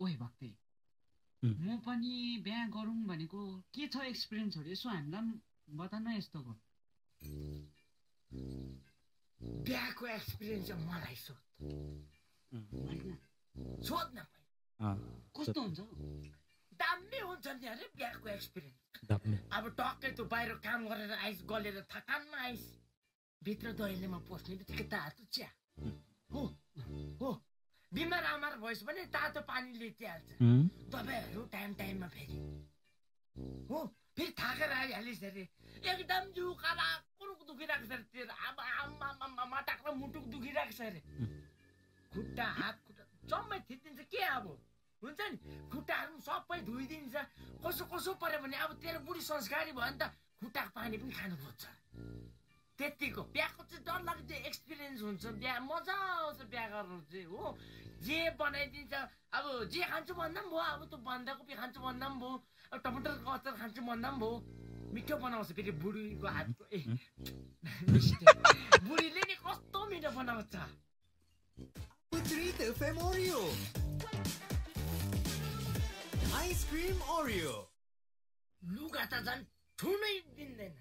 ओइ भक्ति म पनि बिहा गरौँ भनेको के छ एक्सपिरियन्सहरु यसो हामीलाई बताउन यस्तोको बिहाको एक्सपिरियन्स चाहिँ मलाई सोध्न कस्तो हुन्छ दामी हुन्छ नि अरे बिहाको एक्सपिरियन्स अब टक्कै तँ बाहिर काम गरेर आइस गलेर थकानमा आइस भित्र दैलेमा पस्ने बित्तिकै तातो चिया हो बिमार आमार भइस भने तातो पानी लिइहाल्छ दबाईहरू टाइममा फेरि हो फेरि थाकेर आइहालिस अरे एकदम जिउ कुरुक दुखिरहेको छ अरे अब आमा टाक्र मुटुक दुखिरहेको छ अरे खुट्टा हात खुट्टा जम्मै थिचिदिन्छ के अब हुन्छ नि खुट्टाहरू सबै धोइदिन्छ कसो पर्यो भने अब तेरो बुढी संस्कारी भयो नि त खुट्टाको पानी पनि खानु खोज्छ त्यतिको बिहाको चाहिँ डरलाग्दो एक्सपिरियन्स हुन्छ बिहा मजा आउँछ बिहा गर्नु चाहिँ हो जे बनाइदिन्छ अब जे खान्छु भन्दा पनि भयो अब त बन्दाकोपी खान्छु भन्दा पनि भयो अब टमाटरको अचार खान्छु भन्दा पनि भयो मिठो बनाउँछ फेरि बुढीको हातको बुढीले नि कस्तो मिठो बनाउँछ आइसक्रिम ओरियो लुगा त झन् छुनै दिँदैन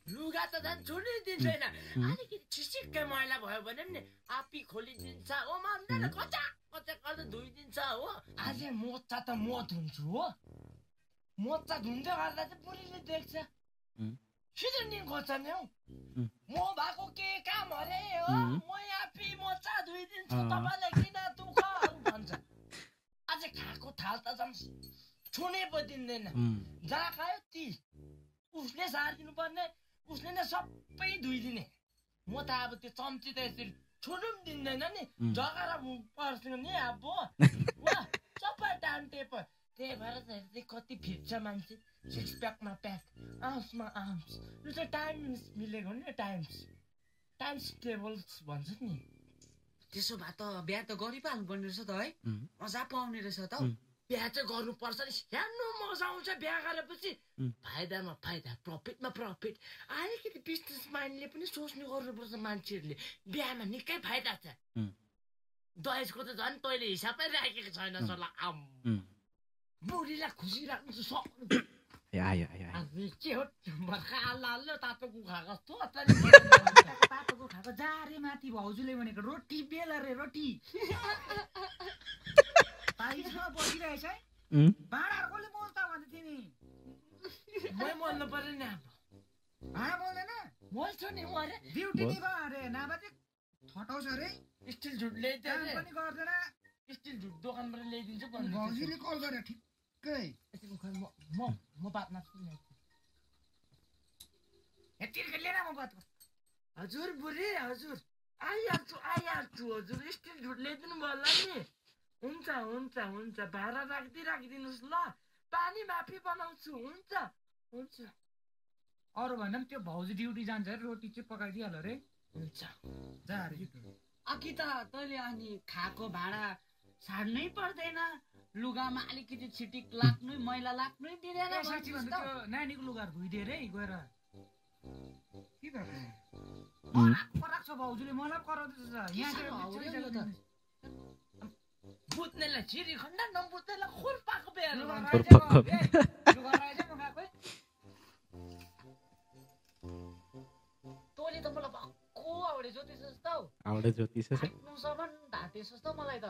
लुगा त झन् छुनै दिँदैन अलिकति छिसिक्कै मैला भयो भने पनि आप्पी खोलिदिन्छ ओ मान्दैन कचा गर्दा धोइदिन्छ हो अझै मोचा त म धुन्छु हो मोचा धुँदै गर्दा चाहिँ बुढीले देख्छ सिधै नि खोज्छ नि हौ म भएको के काम अरे हो म आप्पी मोचा धोइदिन्छु तपाईँलाई किन दुःख भन्छ अझै खाएको थाल त झन् छुनै पो दिँदैन जहाँ खायो ती उसले सारिदिनु पर्ने उसले नै सबै धोइदिने म त अब त्यो चम्ची त यसरी छुनु पनि दिँदैन नि जगाएर पर्छ नि अब सबै टाइम टेपर त्यही भएर चाहिँ कति फिट्छ मान्छे सिक्स प्याकमा प्याक आर्म्समा आर्म्स यो चाहिँ टाइम्स मिलेको नि टाइम्स टेबल्स भन्छ नि त्यसो भए त बिहा त गरिहाल्नु पर्ने रहेछ त है मजा पाउने रहेछ त बिहा चाहिँ गर्नुपर्छ नि सानो मजा आउँछ बिहा गरेपछि फाइदामा फाइदा प्रफिटमा प्रफिट अलिकति बिजनेस माइन्डले पनि सोच्ने गर्नुपर्छ मान्छेहरूले बिहामा निकै फाइदा छ दहेजको त झन् तैँले हिसाबै राखेको छैन सल्लाह बुढीलाई खुसी राख्नु चाहिँ सक्नु के हो भर्खा हाल्यो तातो कुखा कस्तो तातो कुखाको जारे माथि भाउजूले भनेको रोटी बेल रे रोटी ताईसँग बसिरहेछ है भाँडाहरू कसले मोल्छ भने तिमी मै मोल्नु पर्यो नि अब भाँडा मोल्दैन मोल्छु नि म अरे ड्युटी नि भयो अरे नभए चाहिँ ठटाउँछ अरे स्टिल झुट ल्याइदिन्छ पनि गर्दैन स्टिल झुट दोकानबाट ल्याइदिन्छु भाउजूले कल गरे ठिक्कै म बात मार्छु नि यतिकै लिएर म बात गर्छु हजुर बुढी हजुर आइहाल्छु हजुर स्टिल झुट ल्याइदिनु भयो होला नि हुन्छ भाडा राखिदिनुहोस् ल पानी माफी बनाउँछु हुन्छ अरू भन्दा पनि त्यो भाउजू ड्युटी जान्छ अरे रोटी चाहिँ पकाइदिइहाल्यो अरे हुन्छ जा अरे अघि त तैँले अनि खाएको भाँडा छाड्नै पर्दैन लुगामा अलिकति छिटिक लाग्नु मैला लाग्नै दिँदैन साँच्ची भन्दा त्यो नानीको लुगाहरू धोइदिएर है गएर के भएको कराएको छ भाउजूले मलाई कराउँदैछ यहाँ बुझ्नेलाई छिरी खण्डा नबुझ्नेलाई खोर पाएको बेला तैँले त मलाई भक्कु आवडे ज्योतिष त आवडे ज्योतिष सामान ढाँटेछस् त मलाई त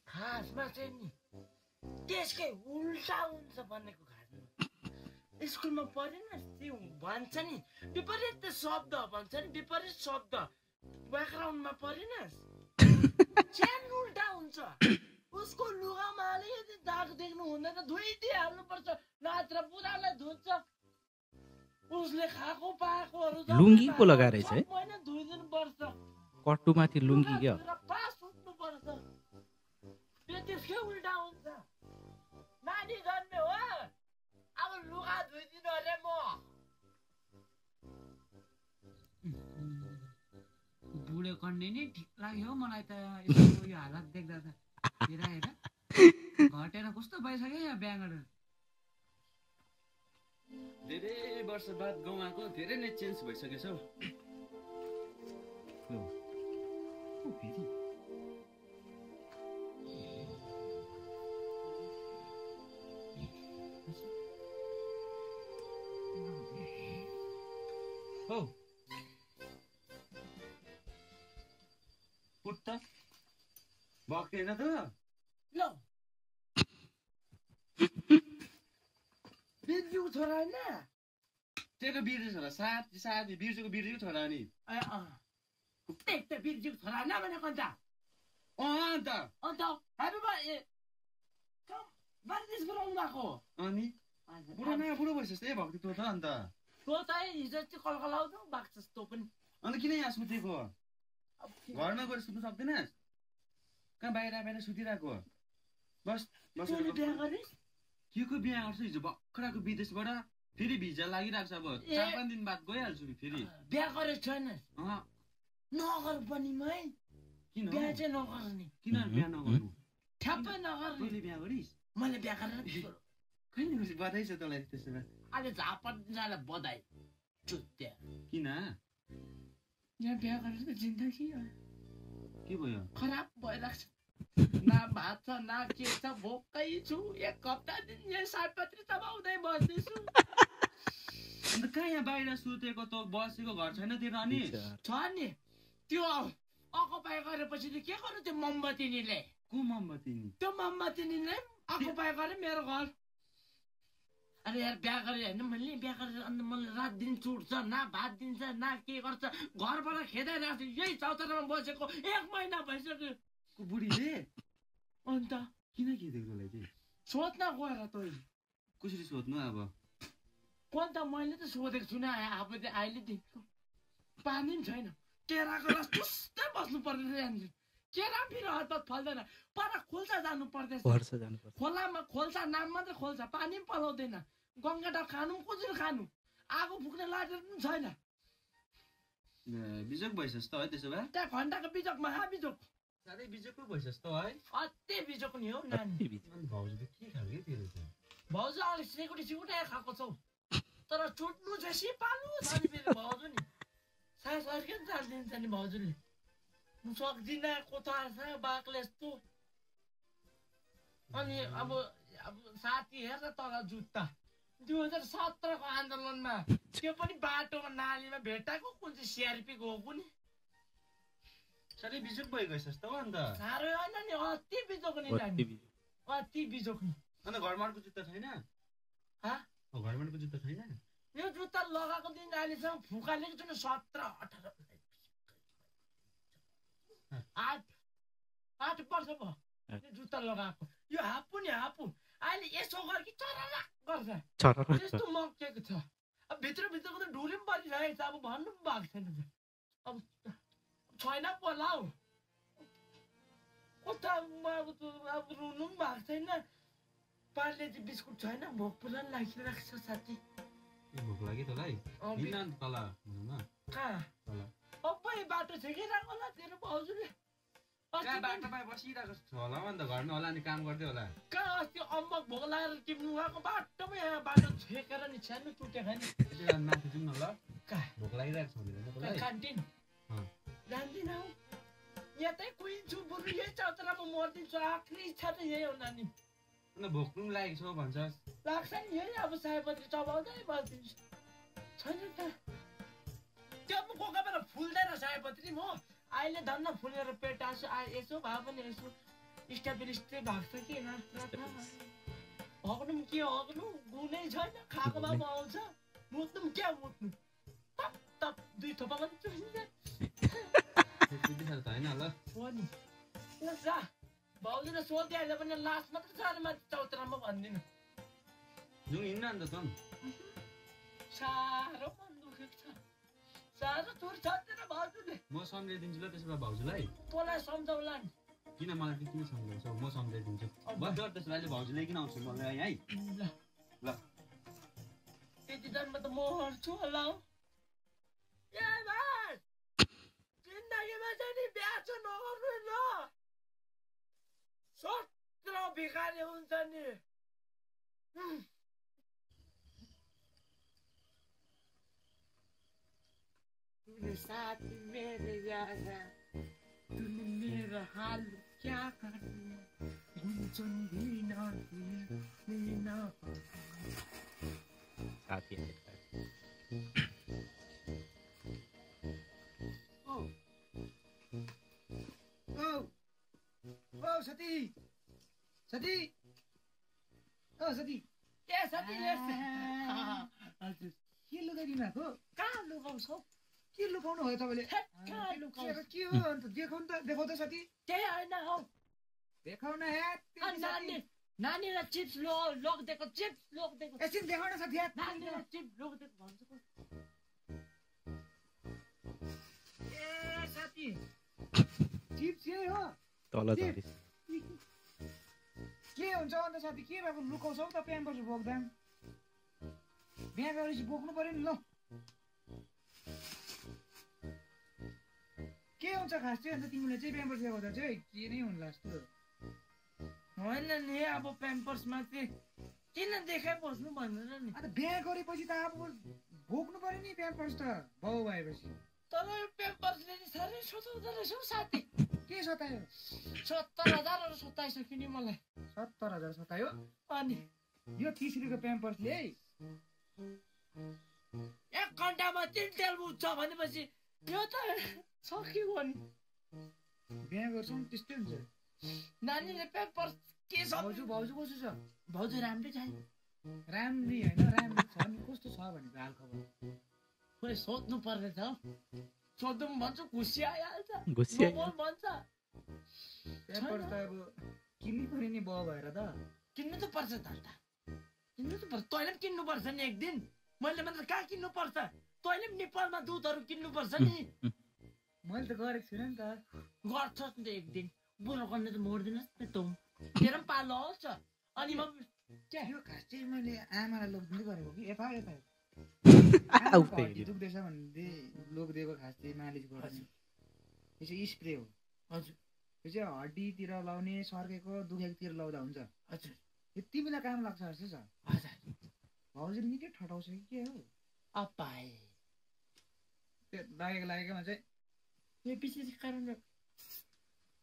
खासमा चाहिँ नि त्यसकै उल्टा हुन्छ भनेको खासमा स्कुलमा पढेन त्यो भन्छ नि विपरीत शब्द भन्छ नि विपरीत शब्द ब्याकग्राउन्डमा पढेनस् च्यान उल्टा हुन्छ उसको लुगामा अलिकति दाग देख्नु हुँदैन धोइदिइहाल्नु पर्छ नत्र बुढालाई धुन्छ उसले खाएको पाएकोहरू लुङ्गी पो लगाएर है महिना धोइदिनु पर्छ कट्टुमाथि लुङ्गी के पास उठ्नु पर्छ त्यसकै उल्टा हुन्छ नानी जन्मे हो अब लुगा धोइदिनु अरे म बुढो कन्ने नि ठिक लाग्यो हो मलाई त यसको यो हालत देख्दा त हेर घटेर कस्तो भइसक्यो यहाँ बिहा गरेर धेरै वर्ष बाद गाउँको धेरै नै चेन्ज भइसकेछ फुट त बक्दैन त ल बिर्जुको छोरा होइन त्यही त बिर्जु छोरा साथी बिर्जुको छोरा नि त्यही त बिर्जुको छोरा होइन भनेको अन्त अन्त हामी बारदेश बोलाउनु भएको अनि बुढो भइसक्यो त्यही भएको त्यो त अन्त तँ चाहिँ हिजो चाहिँ कलकलाउँछौ बाक्छस् तँ पनि अन्त किन यहाँ सुतेको घरमा गएर सुत्नु सक्दैनस् कहाँ बाहिर सुतिरहेको बस बस तँले बिहा गरिस् के को बिहा गर्छु हिजो भर्खरको विदेशबाट फेरि भिजा लागिरहेको छ अब 4-5 दिन बाद गइहाल्छु फेरि बिहा गरेको छैन नगर पनि मै किन बिहा चाहिँ नगर्ने किन बिहा नगर्नु ठ्याप्पै नगर्ने तैँले बिहा गरिस् मैले बिहा गरेर कहिले बधाई छ तँलाई त्यसो भए अहिले झापट जाँदा बधाई चुत्या किन यहाँ बिहा गरेर त जिन्दगी के भयो खराब भइरहेको छ न भात छ न के छ भोकै छु 1 हप्ता दिन यहाँ सयपत्री चबाउँदै बस्दैछु अन्त कहाँ यहाँ बाहिर सुतेको त बसेको घर छैन तेरो अनि छ नि त्यो अकुपाई गरेपछि त के गर्नु त्यो मोमबत्तीनीले को मोमबत्ती नि त्यो मोमबत्तीनीले अकुपाई गरे मेरो घर अरे यार बिहा गरेर होइन मैले बिहा गरेर अन्त मलाई रात दिन चुट्छ न भात दिन्छ न के गर्छ घरबाट खेदाइरहेको छु यही चौतारामा बसेको 1 महिना भइसक्यो बुढीले अन्त किन खेदेको तँलाई चाहिँ सोध्न गएर तँ कसरी सोध्नु अब कोन त मैले त सोधेको छु न अब त अहिलेदेखि पानी पनि छैन केराको रस पुस्तै बस्नु पर्दैन केरा फेरि हतपत फल्दैन पर खोल्सा जानु पर्दैछ खोलामा खोल्सा नाम मात्रै खोल्सा पानी पनि पलाउँदैन गङ्गाटा खानु पनि कसरी खानु आगो फुक्ने लाटेर पनि छैन बिजोक भइसस् त है त्यसो भए त्यहाँ घन्टाको बिजोक महाबिजोक साह्रै बिजोक पो भइसस् त है अति बिजोक नि हो नानी भाउजू के खालको तेरो चाहिँ भाउजू अलिक सिकुटी खाएको छौ तर चुट्नु चाहिँ सिपालु छ नि फेरि भाउजू नि सास अर्कै जानिदिन्छ नि भाउजूले म सक्दिनँ कोथा छ बाक्ले यस्तो अनि अब साथी हेर तल जुत्ता 2017 को आन्दोलनमा त्यो पनि बाटोमा नालीमा भेटाएको कुन चाहिँ सिआरपी गएको नि साह्रै बिजोक भइगएछस् त अन्त साह्रै होइन नि अति बिजोक नि अति बिजोक नि अन्त घरमा अर्को जुत्ता छैन घरमा अर्को जुत्ता छैन यो जुत्ता लगाएको दिन अहिलेसम्म फुकालेको छु नि 17-18 8 वर्ष भयो यो जुत्ता लगाएको यो हापु नि हापु अहिले यसो गर कि चररा गर्छ त्यस्तो मक्केको छ अब भित्रको त ढुली पनि परिरहेको छ अब भन्नु पनि भएको छैन अब छैन पोला हौ कता अब रुनु पनि भएको छैन पार्ले चाहिँ बिस्कुट छैन भोक पुरा लागिरहेको छ साथी भोक लाग्यो तँलाई हिँड्न तल कहाँ अबै बाटो छेकिरहेको होला तेरो भाउजूले बाटोमा बसिरहेको छ होला अन्त घरमा होला नि काम गर्दै होला कहाँ अस्ति अम्बक भोक लागेर टिप्नु गएको बाटोमै बाटो छेकेर नि छ्यानु टुटे खाने माथि जाउँ न ल कहाँ भोक लागिरहेको छ भने क्यान्टिन जान्दिन हौ यतै कुहिन्छु बरु यही चौतारामा मर्दिन्छु आखिरी इच्छा त यही हो नानी अन्त भोक पनि लागेको छ भन्छस् लाग्छ नि यही अब सयपत्री चबाउँदै बस्दिन्छु छैन त त्यो पनि कोही बेला फुल्दैन सयपत्री म अहिले धन्न फुलेर पेट यसो भए पनि यसो स्टेबिलिस्टै भएको छ कि हग्नु पनि के हग्नु गुनै छैन खाएको भए पनि आउँछ मुत्नु पनि क्या मुत्नु तप तप 2 थोपा पनि चुहिन्छ होइन ल हो नि जा भाउजूले सोधिहाल्यो भने लास्ट मात्र छ अरे माथि चौतारामा भन्दिनँ जाउँ हिँड्न अन्त त साह्रो मन दुखेको छ साह्रो चोर छ तेरो भाउजूले म सम्झाइदिन्छु ल त्यसो भए भाउजूलाई तँलाई सम्झाउला नि किन मलाई चाहिँ किन सम्झाउँछौ म सम्झाइदिन्छु बस त्यसो भए भाउजूले किन आउँछु मलाई है ल त्यति टाइममा त म हर्छु होला हौ ए भाइ जिन्दगीमा चाहिँ नि बिहा चाहिँ नगर्नु ल सत्र भिखारी हुन्छ नि तूने साथ मेरे यारा तूने मेरा हाल क्या कर दिया गुंजन भी ना साथी ओ साथी साथी ओ साथी ए साथीले हजुर के लुगाइदिनु भएको कहाँ लुकाउँछौ के लुकाउनु भयो तपाईँले कहाँ लुकाउँछौ के हो अन्त देखाउ त साथी त्यही होइन हौ देखाउन हे नानीलाई चिप्स लगिदिएको चिप्स लगिदिएको एकछिन देखाउन साथी नानीलाई चिप्स लगिदिएको भन्छ ए साथी चिप्स यही हो तल झरिस के हुन्छ अन्त साथी के भएको लुकाउँछौ त प्याम्पर्स बोक्दा बिहा गरेपछि बोक्नु पर्यो नि ल के हुन्छ खास चाहिँ अन्त तिमीले चाहिँ प्याम्पर्स देखाउँदा चाहिँ के नै हुनु जस्तो होइन नि अब प्याम्पर्समा चाहिँ किन देखाइ बस्नु भनेर नि अन्त बिहा गरेपछि त अब बोक्नु पर्यो नि प्याम्पर्स त बाउ भएपछि तर यो प्याम्पर्सले नि साह्रै सताउँदो रहेछ हौ साथी के सतायो 70,000 सताइसक्यो नि मलाई 70,000 सतायो अनि यो 30 रुपियाँ प्याम्पर्सले है 1 घन्टामा 3 तेल बुझ्छ भनेपछि यो त सकियो नि बिहा गर्छौँ त्यस्तै हुन्छ नानीले प्याम्पर्स के छ भाउजू कस्तो छ भाउजू राम्रै छ राम्री होइन राम्री छ नि कस्तो छ भनेको हाल खबर खोइ सोध्नु पर्ने छ सोध्नु भन्छु खुसी आइहाल्छ घुसिया बोल भन्छ प्याम्पर्स त अब किन्नु पर्यो नि बाउ भएर त किन्नु त पर्छ त किन्नु त पर्छ तैँले पनि किन्नु पर्छ नि एक दिन मैले मात्र कहाँ किन्नु पर्छ तैँले पनि नेपालमा दुधहरू किन्नु पर्छ नि मैले त गरेको छुइनँ नि त गर्छस् नि त एक दिन बुढो गर्ने त मोड्दिनुहोस् न तँ तेरो पनि पालो आउँछ अनि म यो खास चाहिँ मैले आमालाई लोकिदिँदै गरेको कि यता उतै दुख्दैछ भन्दै लोकिदिएको खास चाहिँ मालिस गर्ने यो चाहिँ स्प्रे हो हजुर यो चाहिँ हड्डीतिर लाउने सर्केको दुखेकोतिर लाउँदा हुन्छ हजुर यो तिमीलाई काम लाग्छ जस्तो छ हजुर भाउजूले निकै ठटाउँछ कि के हो अपाए त्यो लागेकोमा चाहिँ यो विशेष कारण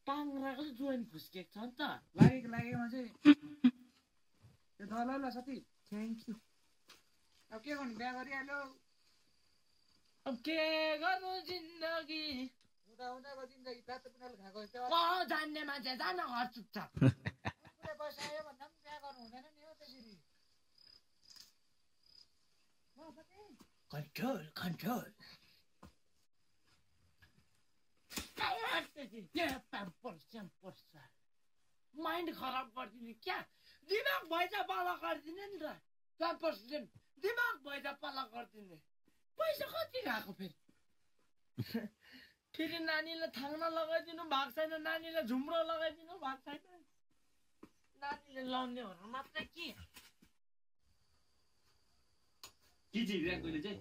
पाङ्राको जोइन फुस्केको छ नि त लागेकोमा चाहिँ त्यो ल साथी थ्याङ्क यू अब के गर्नु बिहा गरिहाल्यो अब के गर्नु जिन्दगी हुँदाको जिन्दगी तातो पिनाल खाएको जान्ने मान्छे जान घर चुपचाप पैसा आयो भन्दा पनि बिहा गर्नु हुँदैन नि हो त्यसरी कन्ट्रोल कन्ट्रोल माइन्ड खराब गरिदिने क्या दिमाग भैजा पाला गरिदिने नि त प्याम्पर्सले दिमाग भैजा पाला गरिदिने पैसा कति गएको फेरि नानीलाई थाङ्ना लगाइदिनु भएको छैन नानीलाई झुम्रो लगाइदिनु भएको छैन नानीले लाउनेहरू मात्रै के चाहिँ बिहा कहिले चाहिँ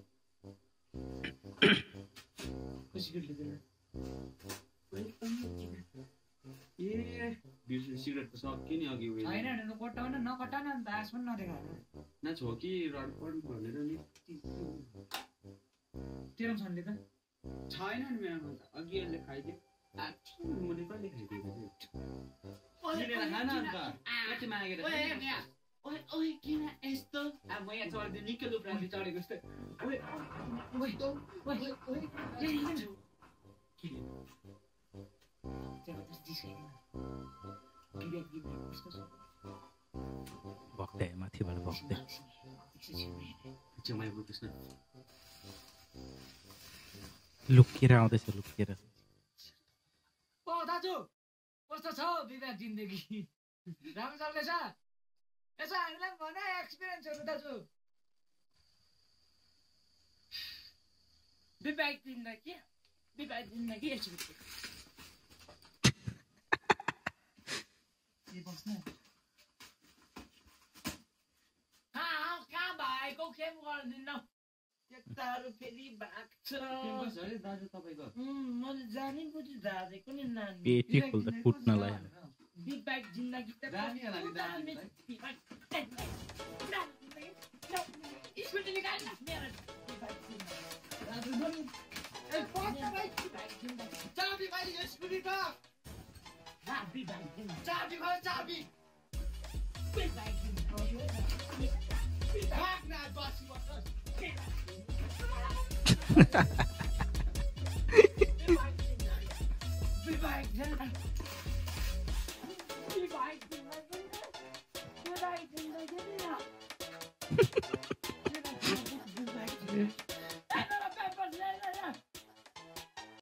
सिगरेट त सक्यो नि अघि छैन भने कोटाउन नकटाउन अन्त आस पनि नदेखाएको न छो कि रड भनेर नि तेरो छन्डे त छैन नि मेरोमा त अघि यसले खाइदियो मैले कहिले खाइदिएको खान अन्त कति मागेर ओइ किन यस्तो अब म यहाँ चढ्दै निकै लुप्राले चढेको जस्तै भक्दै माथिबाट भक्दै छेउमा कृष्ण लुकेर आउँदैछ लुकेर ओ दाजु कस्तो छ विवाह जिन्दगी राम्रो चल्दैछ यसो हामीलाई पनि भने एक्सपिरियन्सहरू दाजु विवाहित जिन्दगी यसो बस्नु कहाँ भएको खेम गरिदिनु यताहरू फेरि भाग्छ दाजु तपाईँको मैले जाने बुझी जाँदेको नि नानी पेटी फुल्छ फुट्नलाई विवाहित जिन्दगी त स्कुटी निकाल चाबी भाइ स्कुटी त चाबी भाइ चाबी भाग्न बसी विवाह बाइक छ नि त्यो बाइक किन्दै पनि त्यो बाइक किन्दै थियो नि